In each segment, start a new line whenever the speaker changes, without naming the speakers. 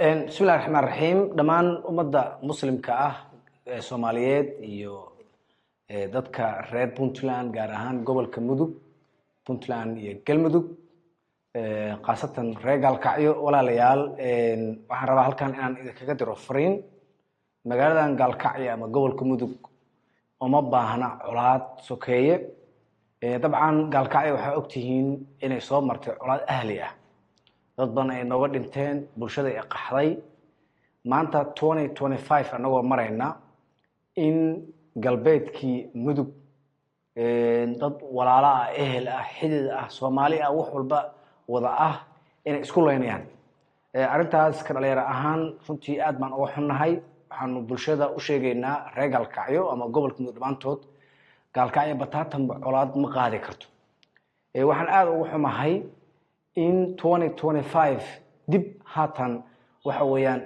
Bismillahi raxmaan raxiim. Dhammaan ummadda muslimka ah ee Soomaaliyeed iyo dadka reer Puntland, gaar ahaan gobolka Mudug, Puntland iyo Galmudug, khaasatan reer Gaalkacyo, walaalayaal, waxaan rabaa halkan inaan idinkaga diro fariin. Magaaladan Gaalkacyo ama gobolka Mudug uma baahna colaad sokeeye. Dabcan Gaalkacyo waxaa ogtihiin inay soo martay colaad ahli ah, dad badan ay nooga dhinteen, bulshada ay qaxday. Maanta 2025 annagoo marayna in galbeedkii Mudug dad walaalo ah, ehel ah, xidid ah, Soomaali ah, wax walba wada ah inay isku leynayaan, arrintaas ka dhalinyaro ahaan runtii aad baan uga xunnahay. Waxaanu bulshada u sheegaynaa reer Gaalkacyo ama gobolka Mudug dhammaantood, Gaalkacyo bataatanba colaad ma qaadi karto. Waxaan aada uga xumahay in 2025 dib haatan waxa weeyaan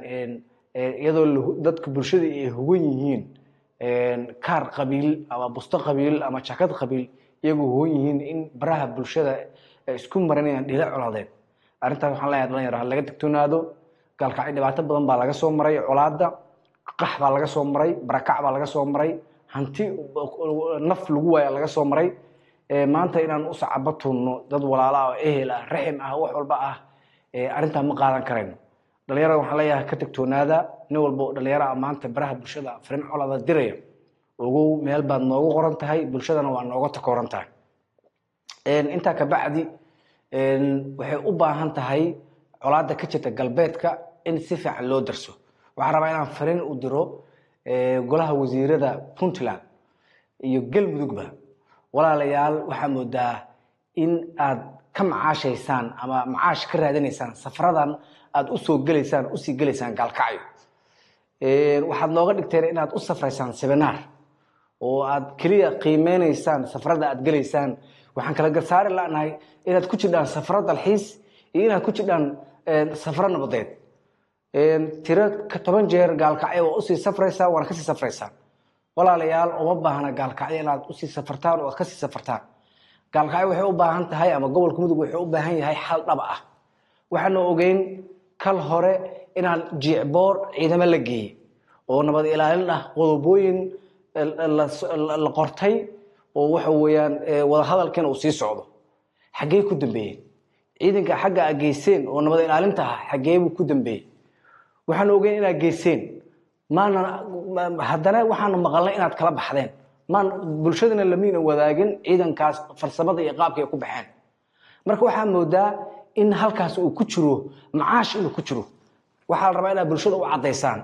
iyadoo dadka bulshada ay hugan yihiin kaar qabiil ama busto qabiil ama jakad qabiil, iyagoo hugan yihiin in baraha bulshada ay isku marinayaan dhila colaadeed. Arrintaas waxaan leeyahay dhalinyaro ha laga digtoonaado. Gaalkacyo dhibaato badan baa laga soo maray, colaadda, qax baa laga soo maray, barakac baa laga soo maray, hanti naf lagu waaya laga soo maray. Maanta inaan u sacabo tunno dad walaalo ah oo ehel ah, raxim ah, wax walba ah, arrintaa ma qaadan karayno. Dhalinyarada waxaan leeyahay ka digtoonaada. Nin walba oo dhalinyaro ah maanta baraha bulshada fariin colaada diraya, ogow meel baad noogu qoran tahay, bulshadana waa nooga takooran tahay. Intaa ka bacdi waxay u baahan tahay colaadda ka jirta galbeedka in si fiican loo darso. Waxaan rabaa inaan fariin u diro golaha wasiirada Puntland iyo Galmudugba. Walaalayaal, waxaa moodaa in aad ka macaashaysaan ama macaash ka raadinaysaan safradan aad usoo gelaysaan, usii gelaysaan Gaalkacyo. Waxaad nooga dhigteen inaad u safraysaan seminar oo aad keliya qiimeynaysaan safrada aad gelaysaan. Waxaan kala garsaari lanahay inaad ku jidhaan safro dalxiis iyo inaad ku jidhaan safro nabadeed. Tiro ka 10 jeer Gaalkacyo waa usii safraysaa, waana kasii safraysaan. Walaalayaal, uma baahna Gaalkacyo inaad usii safartaan oo aad kasii safartaan. Gaalkacyo waxay u baahan tahay ama gobolka Mudug wuxuu u baahan yahay xal dhab ah. Waxaanu ogeyn kal hore inaan Jiicboor ciidamo la geeyey oo nabad ilaalin ah, qodobooyin la qortay oo waxa weeyaan wadahadalkiina uu sii socdo. Xaggee ku dambeeyey ciidanka xagga aad geyseen oo nabad ilaalinta ah? Xaggee buu ku dambeeyey? Waxaanu ogeyn inaad geyseen maana, haddana waxaanu maqalnay inaad kala baxdeen. Maan bulshadana lamiina wadaagin ciidankaas farsamada iyo qaabka ay ku baxeen. Marka waxaa moodaa in halkaas uu ku jiro macaash inuu ku jiro. Waxaa la rabaa inaad bulshada u caddaysaan.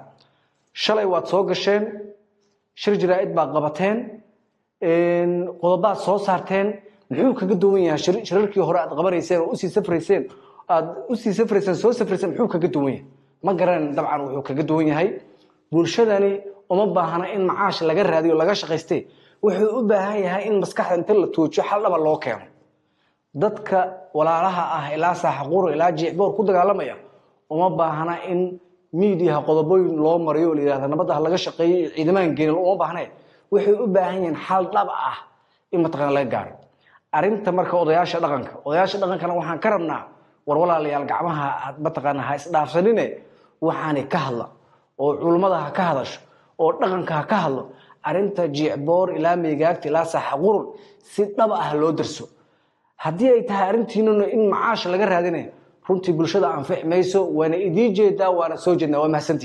Shalay waad soo gasheen, shir jaraa'id baad qabateen, qodobaad soo saarteen. Muxuu kaga duwan yahay shirarkii hore aad qabanayseen oo usii safrayseen, aad usii safrayseen, soo safrayseen? Muxuu kaga duwan yahay? Ma garan. Dabcan wuxuu kaga duwan yahay, bulshadani uma baahna in macaash laga raadiyo, laga shaqayste. Wuxuu u baahan yahay in maskaxda inta la tuujiyo xal dhaba loo keeno. Dadka walaalaha ah ilaa Saaxaquro ilaa Jiicboor ku dagaalamaya uma baahna in miidiyaha qodobooyin loo mariyo oo la yihahda nabadda ha laga shaqeeyo iyo ciidamaan geenin. Uma baahne. Waxay u baahan yihiin xal dhab ah in mataqaana laga gaaro arrinta. Marka odayaasha dhaqanka, odayaasha dhaqankana waxaan ka rabnaa, war walaalayaal, gacmaha aad mataqaana ha isdhaafsanine, waxaanay ka hadla oo culummada ha ka hadasho oo dhaqanka ha ka hadlo arrinta Jiicboor ilaa Meegaagta ilaa Saaxaqurun si dhab ah loo darso. Haddii ay tahay arrintiinuna in macaash laga raadinayo, runtii bulshada anfici mayso. Waana idiin jeedaa, waana soo jeednaa. Waa mahadsantihin.